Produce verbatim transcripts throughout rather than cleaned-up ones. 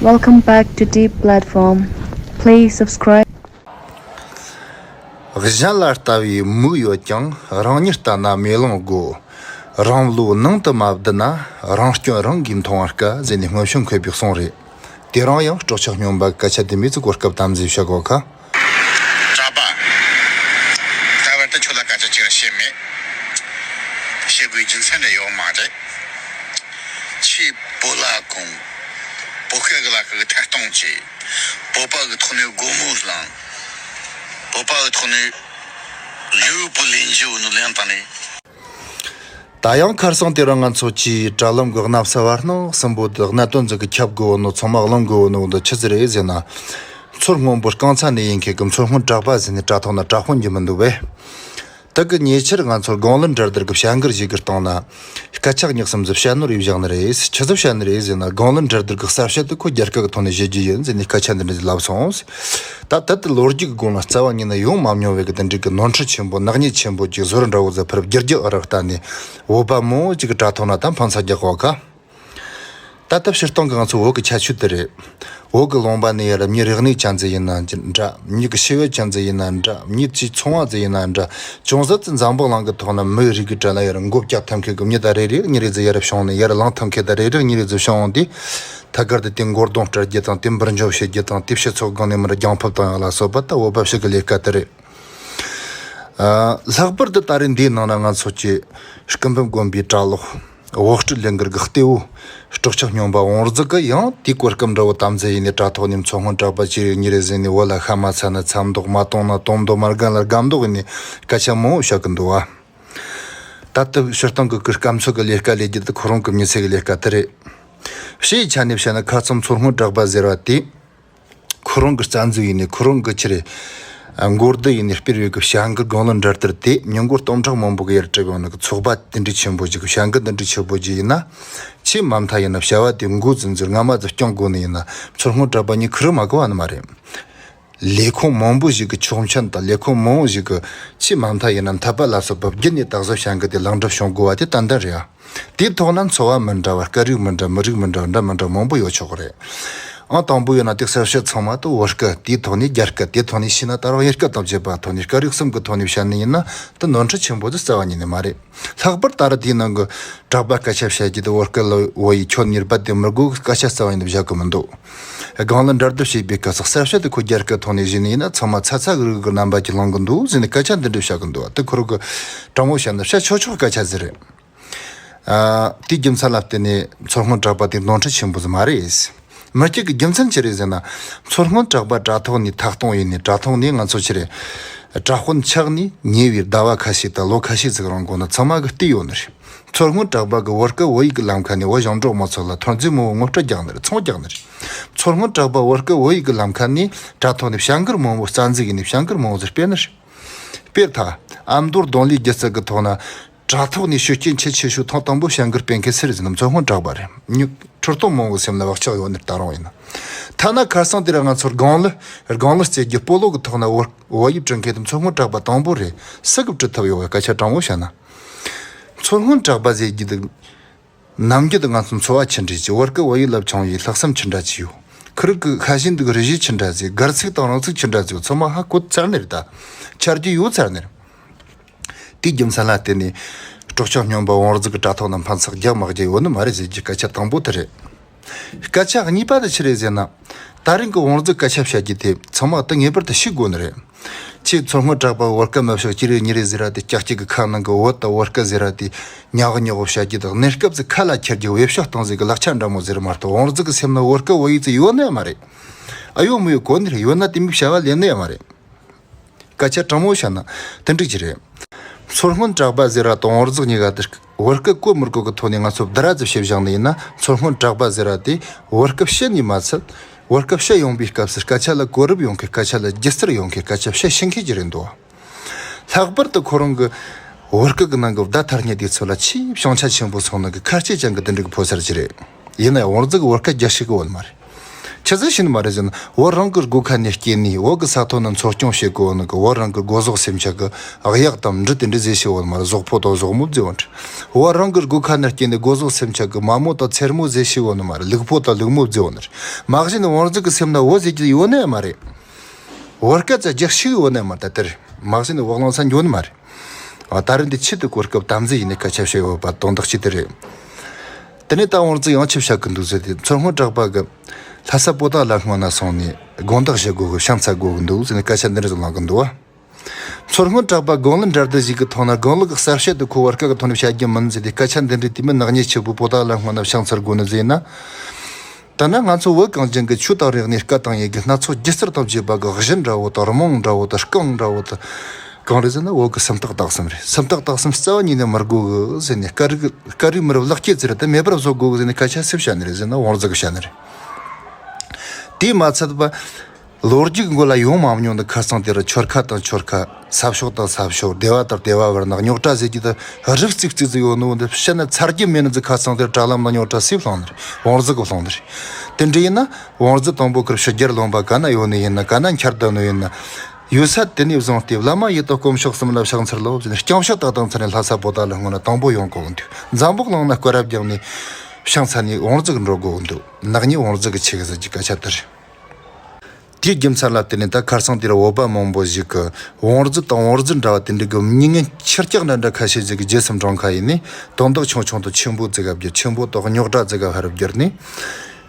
Welcome back to Deep Platform. Please subscribe. གཞན་ལ་ལྟ་བའི་མིག་ཡོད་ཀྱང་རང་ཉིད་ལྟ་ན་མེ་ལོང་དགོས། རང་བློ་ནང་དུ་མ་བསྡུ་ན་རང་སྐྱོན་རང་གིས་མཐོང་བར་དཀའ་ཟེར་ནས་སྔོན་བྱོན་མཁས་པའི་གསུང་རེད། དེ་རིང་ཡང་སྲོག་ཆགས་སྨྱོན་པ་སྐད་ཆ་དེ་མོ་ཚོ་གོ་སྐབས་དམ་འཛིན་བྱ་དགོས་ཁ། གྲྭ་པ། ད་བར་དུ་ཁྱོད་ལ་སྐད་ཆ་ཅིག་བཤད་མེད། བཤད་དགོས་རྒྱུ་མཚན་འདྲ་ཡོད་མ་རེད། ཁྱེད་བོད་ལྭ་གོན། བོད་སྐད་གི་ལ་ཁུ་གི་ཐད་གཏོང་བྱེད། བོད་པ་གི་ཐོག་ནས་སྒོར་མོ་བླངས། བོད་པ་གི་ཐོག་ནས་ཡུལ་བུ་ལེན་རྒྱུ་ནི་ལེན་བཏང་ནས། ད་ཡང་ཁར་སང་དེ་རིང་ང་ཚོ་གྱིས་དྲ་ལམ་གི་གནམ་ས་བར་སྣང་གསུམ་པོ་དུ་གནད་དོན་ཟིག་གི་ཁྱབ་དགོས་བོ་ནོ་ཚང་མ་གླེང་དགོས་བོ་ནོ་འདི་ཆི་ཟིག་རེད་ཟེར་ན། མཚོ་སྔོན་པོ་རྐང་ཚ་ནས་ཡིན་མཁན་གི་མཚོ་སྔོན་གྲགས་པ་ཟེར་ནས་དྲ་ཐོག་ན་གྲགས་ཁོན་གྱི་མི་འདུག་བས། དེ་གི་ཉེ་ཆར་ང་ཚོར་སྒང་ལུན་གྲལ་སྡེར་གི་བྱ་འགུལ་ཞིག་གི་སྟེང་ན་སྐད་ཆ་གཉིས་གསུམ་ཟིག་བཤད་ནོར་ཡིས་བཞག་ནི་རེད། ཆི་ཟིག་བཤད་ནི་རེད་ཟེར་ན། སྒང་ལུན་གྲལ་སྡེར་གི་གསར་བཤད་དེ་ཁོ་རྒྱ་སྐད་གི་ཐོག་ནས་བཤད་རྒྱུ་ཡིན་ཟེར་ནས་སྐད་ཆ་འདི་འདྲ་ཟིག་ལབ་སོང་། ད་ལྟ་དེ་ལོ་རྒྱུས་ཀྱི་སྒང་ལ་རྩ་བ་ཉིད་ནས་ཡོང་མ་མྱོང་བའི་གི་དེ་འདྲའི་གི་ནོར་འཁྲུལ་ཆེན་པོ་ནག་ཉེས་ཆེན་པོ་ཅིག་བཟོ་རུ་འདྲ་བོ་ཟིག་ཕུར་བསྒྱུར་རྒྱུ་ཨ་རག་ལྟ་ནས། བོད་པ་མང་བོ་ཅིག་གི་དྲ་ཐོག་ན་ད་འཕེན་ཚ་རྒྱག་གོ་ཁ། ད་ལྟ་སྤྱིར་བཏང་གི་ང་ཚོ་བོད་ཀྱི་ཁྱད་ཆོས་དེ་རེད། བོད་ཀྱི་ལུང་པ་ནས་ཡར་མྱི་རིག་གནས་ཅན་ཟིག་ཡིན་ན་འདྲ། མྱི་གི་ཤེས་ཡོན་ཅན་ཟིག་ཡིན་ན་འདྲ། མྱི་ཅིག་ཚོང་བ་ཟིག་ཡིན་ན་འདྲ། ཅུང་ཟད་ཙི་འཛམ་བུ་གླིང་གི་ཐོག་ན་མི་རིགས་ཀྱི་གྲལ་ལ་ཡར་མགོ་བཀྱག་ཐུབ་མཁན་གྱི་མྱི་ད་རེ་རེ་ཉིན་རེ་ཟིག་ཡར་བྱུང་ནས། ཡར་ལངས་ཐུབ་མཁན་ད་རེ་རེ་ཉིན་རེ་ཟིག་བྱུང་འོང་དུས། ཐད་ཀར་དུ་དེ་མགོ་རྡུང་སྤྲད་རྒྱུ་དང་། དེ་འབུར་འཇོམས་བྱེད་རྒྱུ་དང་། དེ་སྤྱི་ཚོགས་སྒང་ནས་མར་རྒྱང་ཕབ་བཏང་ཡག་ལ་སོགས་པ་ད་བོད་པ་ཞིག་གི་ལས་ཀ་དེ་རེད། ཨ། ལྷག་པར་དུ་ད་རེས་འདིའི་ནང་ན་ང་ཚོ་གི་སྐུ་འབུམ་དགོན་པའི་གྲྭ་ལོག་བོད་སྤྲུལ་ལས་འགུལ་གྱི་གཏེ་བོ་སྲོག་ཆགས་སྨྱོན་པ་བང་རྫི་གིས་ཡང་དེའི་གོ་སྐབས་འདྲ་བོ་དམ་འཛིན་ཡིན་ནས་དྲ་ཐོག་ནས་མཚོ་སྔོན་གྲགས་པ་ཅི་རེད་ཉི་རེད་ཟེར་ནས། བོད་ལྭ་ཤ་མ་ཚ་ན་ཚ་མདོག། མ་གཏོང་ན་གཏོང་མདོག། མ་རྒན་ལ་རྒན་མདོག་ཡིན་ནས་སྐད་ཆ་མང་བོ་བཤད་གི་འདུག་བ། ད་ལྟ་སྤྱིར་བཏང་གི་གི་སྐམ་མཚོ་གི་ལས་ཀ་ལས་རྒྱུ་དེ་ཁོ་རང་གི་མི་ཚེ་གི་ལས་ཀ་དེ་རེད། ཕྱིའི་ཆ་ནས་བཤད་ན་ཁ་ཚང་མཚོ་སྔོན་གྲགས་པ་ཟེར་བ་དེ། ཁོ་རང་གི་རྩ་འཛུགས་ཡིན་ནས། ཁོ་རང་གི་ཆི་རེད། མགོ་རྡུང་ཡིན་ནས་སྤེལ་བའི་གི་བྱ་འགུལ་སྒང་ལ་འདྲ་ལྟར་དེ་མྱི་མགོ་སྟོང་ཕྲག་མང་པོ་གི་ཡར་གྲུབ་ཡོང་ནི་གི་ཚོགས་པ་དེ་འདྲའི་ཆེན་པོ་ཅིག་གི་བྱ་འགུལ་དེ་འདྲའི་ཆེན་པོ་ཅིག་ཡིན་ན། ཆེས་མ་མཐའ་ཡིན་ན་བྱ་བ་དེ་འགོ་ཙམ་ཟིག་སྔ་མ་ཙམ་སྐྱོང་དགོས་ནི་ཡིན་ན། མཚོ་སྔོན་གྲགས་པ་གཉིས་ཁུར་མ་གོ་བ་ནི་མ་རེད། ལས་ཁུངས་མང་པོ་ཞིག་གི་ཆོག་མཆན་དང་། ལས་ཁུངས་མང་པོ་ཞིག་གི་ཆེས་མ་མཐའ་ཡིན་ན་འཐད་པ་ལ་སོགས་པ་བརྒྱུད་ནས་ད་གཟོད་བྱ་འགུལ་དེ་ལེགས་འགྲུབ་བྱུང་དགོས་པ་དེ་ཏན་ཏན་རེད་ཨ། དེའི་ཐོག་ན་འཚོ་བ་མི་འདྲ་བ། སྐད་རིགས་མི་འདྲ། མི་རིགས་མི་འདྲ། འདྲ་མི་འདྲ་མང་པོ་ཡོད་ཆོག་གི་རེད། ཨང་དང་པོ་ཡོད་ན་དེ་གསལ་བཤད་ཚང་མ་དུ་བོད་སྐད། དེའི་ཐོག་ནས་རྒྱ་སྐད། དེའི་ཐོག་ནས་ཤེས་ན་ད་རུང་དབྱིན་སྐད་དང་བཅས་པ་ཐོག་ནས་སྐད་རིགས་གསུམ་གི་ཐོག་ནས་བཤད་ནི་ཡིན་ན་དེ་ནོར་འཁྲུལ་ཆེན་པོ་དེ་རྩ་བ་ཉིད་ནས་མ་རེད། ལྷག་པར་ད་རེས་དེའི་ནང་གི་གྲགས་པ་སྐད་ཆ་བཤད་རྒྱུ་དེ་བོད་སྐད་ལ་བོད་ཡིག་ཁྱོད་ཉེར་པ་དེ་མི་དགོས་གི་སྐད་ཆ་རྩ་བ་ཉིད་ནས་བཞག་གི་མི་འདུག་སྒང་ལ་འདྲ་བསྡུར་བྱེད་པའི་སྐབས་སུ་གསལ་བཤད་དེ་ཁོ་རྒྱ་སྐད་ཐོག་ནས་བྱས་ནི་ཡིན་ན་ཚང་མ་ཚ་ཚ་འུར་འུར་གི་རྣམ་པ་ཅིག་ལངས་གི་འདུག་ཟེར་ནས་སྐད་ཆ་འདི་འདྲ་བཤད་གི་འདུག་དེ་ཁོ་རང་གི་དྲང་མོ་བཤད་ན་བཤད་ཆོག་ཆོག་སྐད་ཆ་ཟིག་རེད། ཨ། དེའི་རྒྱུ་མཚན་ལ་བརྟེན་ནས་མཚོ་སྔོན་གྲགས་པ་དེ་ནོར་འཁྲུལ་ཆེན་པོ་ཟིག་མ་རེད། མི་སྐྱིད་ཀྱི་རྒྱུ་མཚན་ཅི་རེད་ཟེར་ན། མཚོ་སྔོན་གྲགས་པ་དྲ་ཐོག་ནས་ཐད་གཏོང་ཡིན་ནས། དྲ་ཐོག་ནས་ང་ཚོ་ཆི་རེད། དྲ་དཔོན་ཆགས་ནས་ཉེ་བའི་ཟླ་བ་ཁ་ཤས་དང་ལོ་ཁ་ཤས་ཟིག་རིང་གོང་ན་ཚང་མ་གི་བལྟས་ཡོད་ནི་རེད། མཚོ་སྔོན་གྲགས་པ་གི་བོད་སྐད་བོད་ཡིག་གི་ལམ་ཁ་ནས་བོད་ཞིང་འབྲོག་མི་ཚོ་ལ་ཐོན་རྫས་མང་བོ་ངོ་སྤྲོད་རྒྱག་ནི་རེད། ཚོང་རྒྱག་ནི་རེད། མཚོ་སྔོན་གྲགས་པ་བོད་སྐད་བོད་ཡིག་གི་ལམ་ཁ་ནས་དྲ་ཐོག་ནས་བྱ་འགུལ་མང་བོ་རྩ་འཛུགས་ཡིན་ནས་བྱ་འགུལ་མང་བོ་ཟིག་སྤེལ་ནི་རེད། དཔེར་ཐ། ཨ་མདོ་རྡུང་ལེན་སྒྱུ་རྩལ་གི་ཐོག་ན། དྲ་ཐོག་ནས་ཤུགས་རྐྱེན་ཆེས་ཆེ་ཤོས་ཐེངས་དང་པོ་བྱ་འགུལ་སྤེལ་མཁན་སུ་རེད་ཟེར་ན་མཚོ་སྔོན་གྲགས་པ་རེད། མྱི་ཁྲི་སྟོང་མང་བོ་སེམས་ལ་བག་ཆགས་ཡོད་ནི་ད་རུང་ཡིན། ཐ་ན་ཁ་སང་དེ་ར་ང་ཚོར་སྒང་ལི་སྒང་ལི་རྩེ་རྒྱུ་སྤོ་ལོ་གི་ཐོག་ན་བོད་བོད་ཡིག་འབྲི་མཁན་དེ་མཚོ་སྔོན་གྲགས་པ་དང་པོ་རེད། སུ་གིས་འབྲི་ཐུབ་ཡོད་བའི་སྐད་ཆ་དྲང་བོ་བཤད་ན། མཚོ་སྔོན་གྲགས་པ་ཟེར་རྒྱུ་དེ། ནམ་རྒྱུན་དུ་ང་ཚོ་འཚོ་བ་ཆི་འདྲ་ཅིག་བོད་སྐད་བོད་ཡིག་བསླབ་བྱུང་བའི་ལྷག་བསམ་ཆི་འདྲ་ཅིག་ཡོད། ཁོ་རང་གི་ཤ་ཞེན་འདུག་རུས་གཞི་ཆི་འདྲ་ཅིག་སྒལ་ཚིགས་དང་རང་ཚིགས་ཆི་འདྲ་ཅིག་ཚང་མ་ཧ་གོ་ཚར་ནི་རེད་ད། ཆ་རྒྱུས་ཡོད་ཚར་ནི་རེད། དེའི་རྒྱུ་མཚན་ལ་བརྟེན་ནས་སྲོག་ཆགས་སྨྱོན་པ་བང་རྫི་གི་དྲ་ཐོག་ན་འཕེན་ཚག་རྒྱག་མ་རྒྱག་ཡོད་ནི་མ་རེད་ཟེར་རྒྱུ་སྐད་ཆ་དང་པོ་དེ་རེད། སྐད་ཆ་གཉིས་པ་དེ་ཆི་རེད་ཟེར་ན། ད་རིང་གི་བང་རྫི་སྐད་ཆ་བཤད་རྒྱུ་དེ་ཚང་མ་དེ་ངེས་པར་དུ་ཤེས་དགོས་ནི་རེད། ཁྱེད་མཚོ་སྔོན་གྲགས་པ་བོད་སྐད་མི་ཤེས་ཅི་རེད་ཉི་རེད་ཟེར་ར་དེ། ཀྱག་ཀྱིག་གི་ཁ་ནང་གི་བོད་དང་བོད་སྐད་ཟེར་ར་དེ་ཉག་ཉོག་བཤད་རྒྱུ་དང་། གནས་སྐབས་ཚོ་ཁ་ལ་འཁྱེར་རྒྱུ་བེད་སྤྱོད་གཏོང་ཟིག་གི་ལག་ཆ་འདྲ་མོ་ཟེར་མ་གཏོགས། བང་རྫི་གི་སེམས་ན་བོད་སྐད་བོད་ཡིག་ཚོ་ཡོད་ནི་ཡང་མ་རེད། ཨ་ཡོད་མི་ཡོད་གོ་ནི་རེད། ཡོད་ན་དེ་མོ་བྱ་བ་ལས་ནི་ཡང་མ་རེད། སྐད་ཆ་དྲང་མོ་བཤད་ན་དེ་འགྲིག་གི་རེད། མཚོ་སྔོན་གྲགས་པ་ཟེར་ར་དང་བང་རྫི་གཉིས་ཀ་དེ་བོད་སྐད་གོ་མི་གོ་གི་ཐོག་ནས་ང་ཚོ་བསྡུར་ར་ཙམ་བྱེད་བཞག་ནི་ཡིན་ན། མཚོ་སྔོན་གྲགས་པ་ཟེར་ར་དེ་བོད་སྐད་བཤད་ནི་མ་ཚད། བོད་སྐད་བཤད་ཡོང་པའི་སྐབས་སུ་སྐད་ཆ་ལ་གོ་རིམ་ཡོང་མཁན། སྐད་ཆ་ལ་སྒྱུ་རྩལ་ཡོང་མཁན། སྐད་ཆ་བཤད་ཤེས་མཁན་ཅིག་རེད་འདུག་ལྷག་པར་དུ་ཁོ་རང་གི་བོད་སྐད་ཀྱི་ནང་གི་བརྡ་ཐར་སྙད་དེ་ཚོ་ལ་ཆེས་བྱང་ཆ་ཆེན་པོ་སོང་ནི་གི་ཁ་ལྕེ་ཅན་གྱི་དེ་འདྲ་གི་ཕོ་གསར་ཅིག་རེད། ཡིན་ན་ཡང་བང་རྫི་གིས་བོད་སྐད་རྒྱག་ཤེས་གི་ཡོད་མ་རེད། ཆི་ཟིག་ཤེས་ནི་མ་རེད་ཟེར་ན། བོད་རང་གི་སྒོ་ཁ་ནས་སྐྱེས་ནས་བོད་གི་ས་ཐོག་ནས་འཚོ་སྐྱོང་བྱེད་གོ་ནི་གི་བོད་རང་གི་སྒོ་ཟོག་སེམས་ཅན་གི་གཡག་དང་འབྲི་དེ་འདྲ་ཟེར་ཤེས་བོ་ནི་མ་རེད། ཟོག་ཕོ་དང་ཟོག་མོ་ཟེར་བོ་འདྲ། བོད་རང་གི་སྒོ་ཁ་ནས་སྐྱེས་ནས་སྒོ་ཟོག་སེམས་ཅན་གི་མ་མོ་དང་ཚེར་མོ་ཟེར་ཤེས་བོ་ནི་མ་རེད། ལུག་ཕོ་དང་ལུག་མོ་ཟེར་བོ་ནི་རེད། མ་གཞི་ནས་བོང་རྫི་གི་སེམས་ན་བོད་ཟེར་གྱི་ཡོད་ནི་མ་རེད། བོད་སྐད་ཙ་རྒྱག་ཤེས་ཡོད་ནི་མ་རེད། ད་དེ་རེད། མ་གཞི་ནས་བོད་གླིང་ས་འགྱོ་ནི་མ་རེད། ཨ། ད་རེས་འདི་ཆེད་དུ་གོ་སྐབས་དམ་འཛིན་ཡིན་ནས་སྐད་ཆ་བཤད་ཡོད་པ་དོན་དག་ཅིག་དེ་རེད། དེ་ནས་ད་བོང་རྫི་ཡང་ཆི་བཤད་གི་འདུག་ཟེར་ཏེ། མཚོ་སྔོན་གྲགས་པ་གི་ལྷ་ས་པོ་ཏཱ་ལ་སྔོན་ན་སོང་ནས་དགོང་དག་བཞུགས་དགོས་གི་ཕྱག་འཚལ་དགོས་གི་འདུག་ཟེར་ནས་སྐད་ཆ་འདི་འདྲ་ཟིག་གླེང་གི་འདུག་བ། མཚོ་སྔོན་གྲགས་པ་དགུང་ལོ་འདྲ་འདི་ཞིག་གི་ཐོག་ན་དགུང་ལོ་གི་གསལ་བཤད་དུ་ཁོ་བར་སྐད་གི་ཐོག་ནས་བཤད་རྒྱུ་མིན་ཟེར་ཏེ་སྐད་ཆ་འདི་འདྲ་དེ་མིན་ནག་ཉེས་ཆེ་པོ་པོ་ཏཱ་ལ་སྔོན་ན་ཕྱག་འཚལ་དགོས་ནི་ཟེར་ན། ད་ནི་ང་ཚོ་བོད་གངས་ཅན་གྱི་ཆོས་དང་རིག་གནས་སྐད་དང་ཡི་གེ་སྣ་ཚོགས་སྒྱུ་རྩལ་དང་བཅས་པ་གི་གཞི་འདྲ་བོ་དང་རྨང་འདྲ་བོ་དང་རྐང་འདྲ་བོ་དང་། གང་རེད་ཟེར་ན་བོད་ཀྱི་སུམ་རྟགས་རྟགས་གསུམ་རེད། སུམ་རྟགས་རྟགས་གསུམ་རྩ་བ་ཉིད་ནས་མི་དགོས་གི་ཟེར་ནས། སྐད་རིགས་སྐད་རིགས་མི་རབས་ལེགས་སྐྱེས་ཟེར་དེ་མེད་པར་བཟོ་དགོས་གི་ཟེར་ནས་སྐད་ཆ་སུས་བཤད་ནི་རེད་ཟེར་ན་བོང་རྫི་གིས་བཤད་ནི་རེད། དེས་མ་ཚད་པ། ལོ་རྒྱུས་མགོ་ལ་ཡོང་མ་མྱོང་ནི་ཁ་སང་དེ་རུ་ཆོལ་ཁ་དང་ཆོལ་ཁ། ས་ཕྱོགས་དང་ས་ཕྱོགས། སྡེ་བ་དང་སྡེ་བ་བར་ན་རྙོག་དྲ་ཟེར་གྱི་དེ་རིགས་རྩིག་རྩིག་ཟིག་ཡོད་ནོ་འདི་བཤད་ན་ཚར་རྒྱུ་མེད་ནི་ཟིག་ཁ་སང་དེར་དྲ་ལམ་ན་རྙོག་དྲ་སུས་བསླངས་ནི་རེད། བོང་རྫི་གིས་བསླངས་ནི་རེད། དེ་འདྲ་ཡིན་ན་བོང་རྫི་དང་པོ་ཁུར་ཕྱི་རྒྱལ་ལོན་པ་ག་ན་ཡོད་ནི་ཡིན་ན། ག་ན་འཁྱར་བསྡད་ནི་ཡིན་ན། ཡོད་ས་དེ་ནས་བཟུང་སྟེ་བླ་མ་ཡི་དམ་དཀོན་མཆོག་གསུམ་ལ་ཕྱག་འཚལ་ལོ་ཟེར་ནས་རྐྱང་ཕྱོགས་ཏག་ཏག་འཚལ་ནས་ལྷ་ས་པོ་ཏཱ་ལ་སྔོན་ལ་དང་པོ་ཡོང་དགོས་འདུག་འཛམ་བུ་གླིང་ན་སྐུ་རབས་བརྒྱབ་ནས་ཕྱག་འཚལ་ནས་བོང་རྫི་གིས་འགྲོ་དགོས་འདུག་ནག་ཉེས་བོང་རྫི་གིས་ཆེ་གི་ཟེར་གྱི་སྐད་ཆ་དེ་རེད། དེའི་རྒྱུ་མཚན་ལ་བརྟེན་ནས་ད་ཁ་སང་དེར་བོད་པ་མང་པོ་ཞིག་གིས་བོང་རྫི་དང་བོང་རྫི་འདྲ་བ་དེ་འདྲ་གི་མྱི་ངན་ཁྱི་སྐྱག་འདྲ་འདྲ་ཁ་ཤས་ཤིག་གིས་རྗེས་སུ་འབྲང་ཁ་ཡིན་ནས་དོན་དག་ཆུང་ཆུང་དང་ཆེན་པོ་ཙི་ག་བསྒྱུར། ཆེན་པོ་དང་རྙོག་དྲ་ཙི་ག་ཕར་བསྒྱུར་ནས།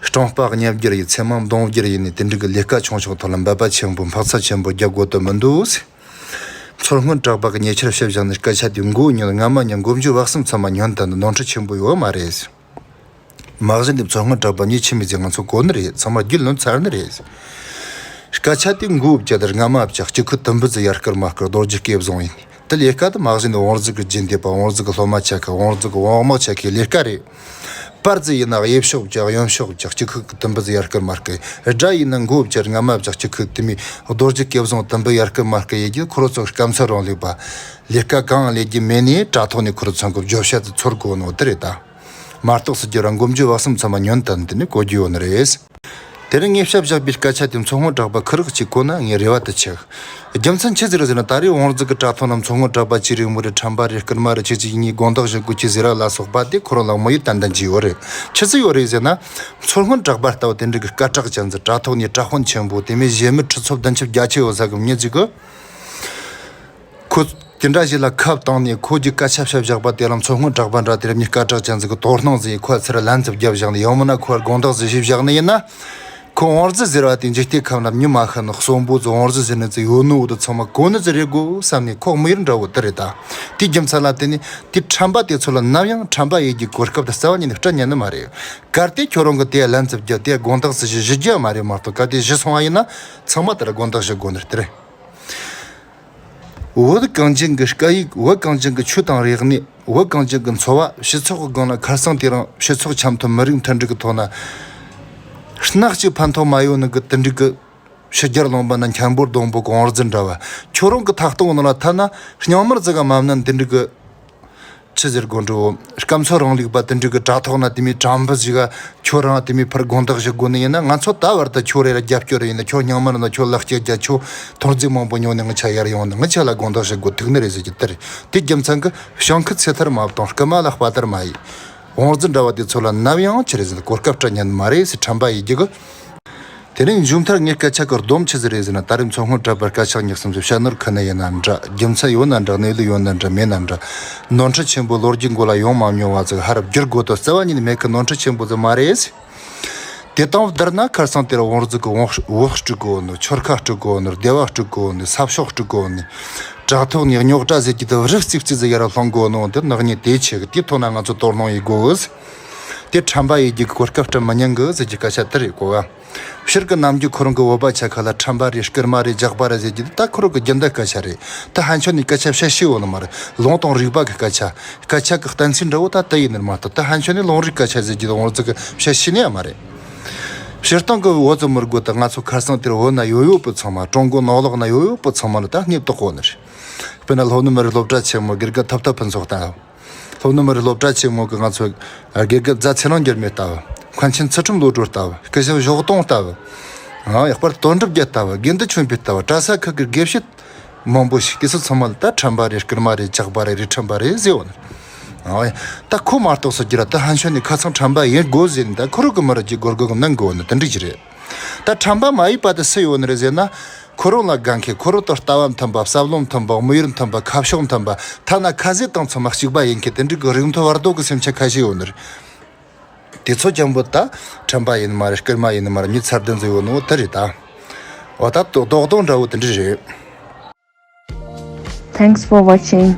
སྤྲང་པ་ཉམས་བསྒྱུར་ཡིན། ཚེར་མ་མདུང་བསྒྱུར་ཡིན་ནས་དེ་འདྲ་གི་ལས་ཀ་ཆུང་ཆུང་ཐོག་ལ་འབད་པ་ཆེན་པོ་འཕག་འཚག་ཆེན་པོ་རྒྱག་དགོས་དོན་མི་འདུག་ཟེར། མཚོ་སྔོན་གྲགས་པ་གིས་ཉེ་ཆར་བཤད་བཞག་ནས་སྐད་ཆ་དེ་མགོ་ཉོན། རྔ་མ་ཉོན། མགོ་མཇུག་བག་གསུམ་ཚང་མ་ཉོན་དང་ནོར་འཁྲུལ་ཆེན་པོ་ཡོད་མ་རེད་ཟེར། མ་གཞི་འདི་མཚོ་སྔོན་གྲགས་པ་མྱི་ཆི་མོ་ཟིག་ང་ཚོ་གོ་ནི་རེད། ཚང་མ་རྒྱུས་ལོན་ཚར་ནི་རེད། སྐད་ཆ་དེ་མགོ་བཅད་དེ་རྔ་མ་བཅད། སྐྱིད་ཁུག་དུམ་བུ་ཟིག་ཡར་སྐུར་མར་སྐུར། རྡོ་རྗེ་སྐེ་བཟུང་ཡིན། དེ་ལས་ཀ་དེ་མ་གཞི་ནས་བོང་རྫི་གི་རྒྱུད་འདེབས་པ། བོང་རྫི་གི་སློབ་མ་ཆགས་ཁ། བོང་རྫི་གི་བོང་དམག་ཆགས་ཁའི་ལས་ཀ་རེད། པར་རྫི་ཡིན་ན་གཡས་ཕྱོགས་བཅད། གཡོན་ཕྱོགས་བཅད། སྐྱིད་ཁུག་གི་དུམ་བུ་ཟིག་ཡར་སྐུར་མར་སྐུར། དགྲ་ཡིན་ན་མགོ་བཅད། རྔ་མ་བཅད། སྐྱིད་ཁུག་དེ་མོ་རྡོ་རྗེ་སྐེ་བཟུང་དུམ་བུ་ཡར་སྐུར་མར་སྐུར་ཡེད་རྒྱུ་ཁོ་རང་ཚོ་སྐམ་ས་རང་ལུགས་པ། ལས་ཀ་གང་ལས་རྒྱུ་མེད་ནས་དྲ་ཐོག་ནས་ཁོ་རང་ཚོ་གི་བརྗོད་བྱ་དེ་ཚོར་དགོས་ནོ་དེ་རེད་ད། མ་གཏོགས་སུ་རྒྱུ་ར་མགོ་མཇུག་བག་གསུམ་ཚང་མ་ཉོན་དང་དེ་ནི་གོ་རྒྱུ་ཡོད་ནི་རེད། དེ་རིང་ངས་བཤད་བཞག་པའི་སྐད་ཆ་དེ་མཚོ་སྔོན་གྲགས་པ་ཁི་རག་ཅིག་གོ་ན་ངའི་རེ་བ་དེ་ཆེ། རྒྱུ་མཚན་ཆི་ཟིག་རེད་ཟེར་ན། ད་རེས་བོང་རྫི་གི་དྲ་ཐོག་ན་མཚོ་སྔོན་གྲགས་པ་ཅི་རེད་མོ་རེད། ཁྲམ་པ་རེད། རྐུན་མ་རེད། ཁྱེད་ཀྱི་ཡིན་ནི་དགོང་དག་བཞུགས་དགོས་ཀྱི་ཟེར་ར་ལ་སོགས་པ་དེ་ཁོ་རང་ལ་མོ་ཡི་ཏན་ཏན་གྱི་ཡོད་རེད། ཆི་ཟིག་ཡོད་རེད་ཟེར་ན། མཚོ་སྔོན་གྲགས་པ་ལྟ་བུ་དེ་འདྲ་གི་སྐད་གྲགས་ཅན་ཟིག་དྲ་ཐོག་ནས་དྲག་དཔོན་ཆེན་པོ་དེ་མོ་གཞས་མི་ཁྲི་ཚོ་བདུན་ཅུ་བརྒྱད་ཅུ་ཡོད་ས་གི་མྱི་ཟིག་གི་ཁོ་དེ་འདྲ་ཞིག་ལ་ཁ་བཏང་ནས་ཁོ་གི་སྐད་ཆ་བཤད་བཞག་པ་དེ་ལ་མཚོ་སྔོན་གྲགས་པ་འདྲ་དེ་རབས་ཉིད་སྐད་གྲགས་ཅན་ཟིག་གི་དོ་སྣང་ཟིག་ཁོ་ཚུར་ལན་ཙམ་བརྒྱབ་བཞག་ནས། ཡང་མིན་ན་ཁོ་དགོང་དག་ཟིག་ཞིག་བཞག་ནི་ཡིན་ན། ཁོ་བོང་རྫི་ཟེར་བ་དེ་འཇིག་རྟེན་ཁམས་ལ་མྱི་མ་ཤི་ནི་གསོན་པོ་ཚོ་བོང་རྫི་ཟེར་ནི་ཚོ་ཡོད་ནོ་བོ་དེ་ཚང་མ་གོ་ནི་ཟིག་རེད་དགོས་བསམ་ནས། ཁོ་དམིགས་ཡུལ་འདྲ་བོ་དེ་རེད་ད། དེའི་རྒྱུ་མཚན་ལ་བརྟེན་ནས་དེ་ཁྲམ་པ་དེ་ཚོ་ལ་ནམ་ཡང་ཁྲམ་པ་ཡེད་རྒྱུའི་གོ་སྐབས་དེ་རྩ་བ་ཉིད་ནས་སྤྲད་ཉན་ནི་མ་རེད། གལ་ཏེ་ཁྱོད་རང་གིས་དེ་ལན་ཙམ་བརྒྱབ་དེ་དགོང་དག་ཟིག་ཞིག་ཞུ་རྒྱུ་མ་རེད་མ་གཏོགས། གལ་ཏེ་ཞུས་སོང་བ་ཡིན་ན་ཚང་མ་དེ་ར་དགོང་དག་ཞུ་དགོས་ནི་རེད། དེ་རེད། བོད་གངས་ཅན་གྱི་སྐད་ཡིག་བོད་གངས་ཅན་གྱི་ཆོས་དང་རིག་གནས། བོད་གངས་ཅན་གྱི་འཚོ་བ། སྤྱི་ཚོགས་ཀྱི་སྒང་ལ་ཁ་སང་དེ་རིང་སྤྱི་ཚོགས་འཆམ་མཐུན་མི་རིགས་མཐུན་སྒྲིལ་གྱི་ཐོག་ན་སྣ་གཅིག་ཕན་ཐོགས་མ་ཡོང་ནི་གི་དེ་འདྲ་གི་ཕྱི་རྒྱལ་ལུང་པ་ན་འཁྱམ་པོ་སྡོང་པོ་གི་བོང་རྫི་འདྲ་བ། ཁྱོད་རང་གི་ཐག་སྟོང་ནང་ལ་ཐ་ན་རྙིང་མར་ཙི་ག་མ་མནན་དེ་འདྲ་གི། ཆི་ཟེར་དགོས་འགྲོ། སྐམ་ས་རིང་ལུགས་པ་དེ་འདྲ་གི་དྲ་ཐོག་ན་དེ་མོ་དྲང་པོ་ཞིག་ག་ཁྱོད་རང་དེ་མོ་ཕར་དགོངས་དག་ཞུ་དགོས་ནི་ཡིན་ན། ང་ཚོ་ད་བར་དུ་ཁྱོད་རེ་ར་རྒྱབ་སྐྱོར་ཡིན་ན། ཁྱོད་རྙིང་མ་རེད་ན་ཁྱོད་ལག་སྐྱེལ་རྒྱ། ཁྱོད་ཐོར་རྫས་མང་པོ་ཉོ་ནས་ང་ཆ་ཡར་ཡོང་ནི། ང་ཆ་ལ་དགོངས་དག་ཞུ་དགོས་ཐུག་ནི་རེད་ཟེར་གྱི་དེ་རེད། དེ་རྒྱུ་མཚན་གི་ཞང་ཁུ་ཚེ་ཐར་མ་བཏང་། རྐུན་མ་ལ་དཔའ་དར་མ་ཡིན། བོང་རྫི་འདྲ་བ་དེ་ཚོ་ལ་ནམ་ཡང་ཆི་རེད་ཟེར་ན་གོ་སྐབས་སྤྲད་ཉན་མ་རེད་ཟེར་ཁྲམ་པ་ཡེད་རྒྱུ་གི། དེ་རིང་མཇུག་མཐར་ངས་སྐད་ཆ་གི་སྡོམ་ཆི་ཟིག་རེད་ཟེར་ན། ད་རེས་མཚོ་སྔོན་གྲགས་པར་སྐད་ཆ་ཉག་གསུམ་ཟིག་བཤད་ནོར་ཁུ་ནི་ཡིན་ན་འདྲ། རྒྱུ་མཚན་ཡོད་ན་འདྲ། གནས་ལུགས་ཡོད་ན་འདྲ། མེད་ན་འདྲ། ནོར་འཁྲུལ་ཆེན་པོ་ལོ་རྒྱུས་མགོ་ལ་ཡོང་མ་མྱོང་བ་ཟིག་ཧར་བསྒྱུར་དགོས་དོན་རྩ་བ་ཉིད་ནས་མེད་གི། ནོར་འཁྲུལ་ཆེན་པོ་ཟིག་མ་རེད། དེ་དང་བསྡུར་ན་ཁར་སང་དེར་བོང་རྫི་གི་བོད་བོད་སྤྲུག་གི་ཡོད་ནི། ཆོལ་ཁ་སྤྲུག་གི་ཡོད་ནི། སྡེ་བ་སྤྲུག་གི་ཡོད་ནི། ས་ཕྱོགས་སྤྲུག་གི་ཡོད་ནི། དྲ་ཐོག་ནས་རྙོག་དྲ་ཟེར་གྱི་དེ་རིགས་རྩིག་རྩིག་ཟིག་ཡར་སློང་གི་ཡོད་ནོ་དེ་ནག་ཉེས་དེ་ཆེ་གི། དེའི་ཐོག་ན་ང་ཚོ་དོ་སྣང་ཡེད་དགོས། དེ་ཁྲམ་པ་ཡེད་རྒྱུ་གི་གོ་སྐབས་སྤྲད་མི་ཉན་གི་ཟེར་གྱི་སྐད་ཆ་དེ་རེད་གོ་བ། སྤྱིར་གི་ནམ་རྒྱུན་ཁོ་རང་གི་བོད་པ་ཆ་ཁ་ལ་ཁྲམ་པ་རེད། རྐུན་མ་རེད། ཇག་པ་རེད་ཟེར་རྒྱུ་དེ་ད་ཁོ་རང་གི་རྒྱུན་ལྡན་སྐད་ཆ་རེད། ད་ཕན་ཆོད་ནས་སྐད་ཆ་བཤད་ཤེས་ཡོད་ནི་མ་རེད། ལུང་དང་རིགས་པ་གི་སྐད་ཆ། སྐད་ཆ་གི་གཏན་ཚིགས་འདྲ་བོ་ད་དེ་ཡིན་ནི་མ་གཏོགས། ད་ཕན་ཆོད་ནས་ལུང་རིགས་སྐད་ཆ་ཟེར་རྒྱུ་དེ་བོང་རྫི་གིས་བཤད་ཤེས་ནི་ཡང་མ་རེད། སྤྱིར་བཏང་གི་བོད་ཙམ་མི་དགོས། ད་ང་ཚོ་ཁར་སང་དེར་བོད་ན་ཡོད་ཡོད་པོ་ཚང་མ། ཀྲུང་གོ་ནང་ལོགས་ན་ཡོད་ཡོད་པོ་ཚང་མ་ལ་ད་སྣེ་གཏོགས་གོ་ནི་རེད། དཔེར་ན་ལྷོ་ནུབ་མི་རིགས་སློབ་གྲྭ་ཆེན་མོ་དགེ་རྒན་ཐོབ་ཐང་ཕུན་ཚོགས་ལྟ་བུ། ལྷོ་ནུབ་མི་རིགས་སློབ་གྲྭ་ཆེན་མོ་གི་ང་ཚོ་དགེ་རྒན་རྫ་ཚེ་རིང་འགྱུར་མེད་ལྟ་བུ། མཁན་ཆེན་ཚུལ་ཁྲིམས་བློ་གྲོས་ལྟ་བུ། སྐུ་ཞབས་ཞོགས་དུང་ལྟ་བུ། ཨ། ཡག་པར་དོན་གྲུབ་རྒྱལ་ལྟ་བུ། དགེ་འདུན་ཆོས་འཕེལ་ལྟ་བུ། གྲྭ་ས་ཁག་གི་དགེ་བཤེས་མང་པོ་ཞིག་དེ་ཚོ་ཚང་མ་ལ་ད་ཁྲམ་པ་རེད། རྐུན་མ་རེད། ཇག་པ་རེད། རི་ཁྲམ་པ་རེད་ཟེར་ཡོད་ནི། ཨ། ད་ཁོ་མ་གཏོགས་སུ་རྒྱུ་ར་ད་ཧན་ཆོན་ནི་ཁ་ཚང་ཁྲམ་པ་ཡིན་དགོས་ཟེར་ནི། ད་ཁོ་རང་གི་མི་ར་ཅིག་སྒོར་སྒོར་གི་གནང་དགོས་ནི་དེ་འགྲིག་གི་རེད། ད་ཁྲམ་པ་མ་ཡིན་པ་དེ་སུ་ཡོད་ནི་རེད་ཟེར་ན། ཁོ་རང་ལ་དགའ་མཁན། ཁོ་རང་དང་ལྟ་བ་མཐུན་པ། བསམ་བློ་མཐུན་པ། དམིགས་ཡུལ་མཐུན་པ། ཁ་ཕྱོགས་མཐུན་པ། ཐ་ན་ཁ་ཟས་དང་ཚང་མ་གཅིག་པ་ཡིན་མཁན་དེ་འདྲའི་གི་རིགས་མཐོ་བར་དོ་གི་སེམས་ཅན་ཁ་ཤས་ཡོད་ནི་རེད། དེ་ཚོ་ཅང་པོ་ད་ཁྲམ་པ་ཡིན་མ་རེད། རྐུན་མ་ཡིན་མ་རེད། མི་ཚར་དུ་འཛུལ་ཡོད་ནོ་དེ་རེད་ད། འོ་ད་རྡོག་རྡོག་རྡོག་འདྲ་བོ་དེ་འདྲ་རེད། Thanks for watching.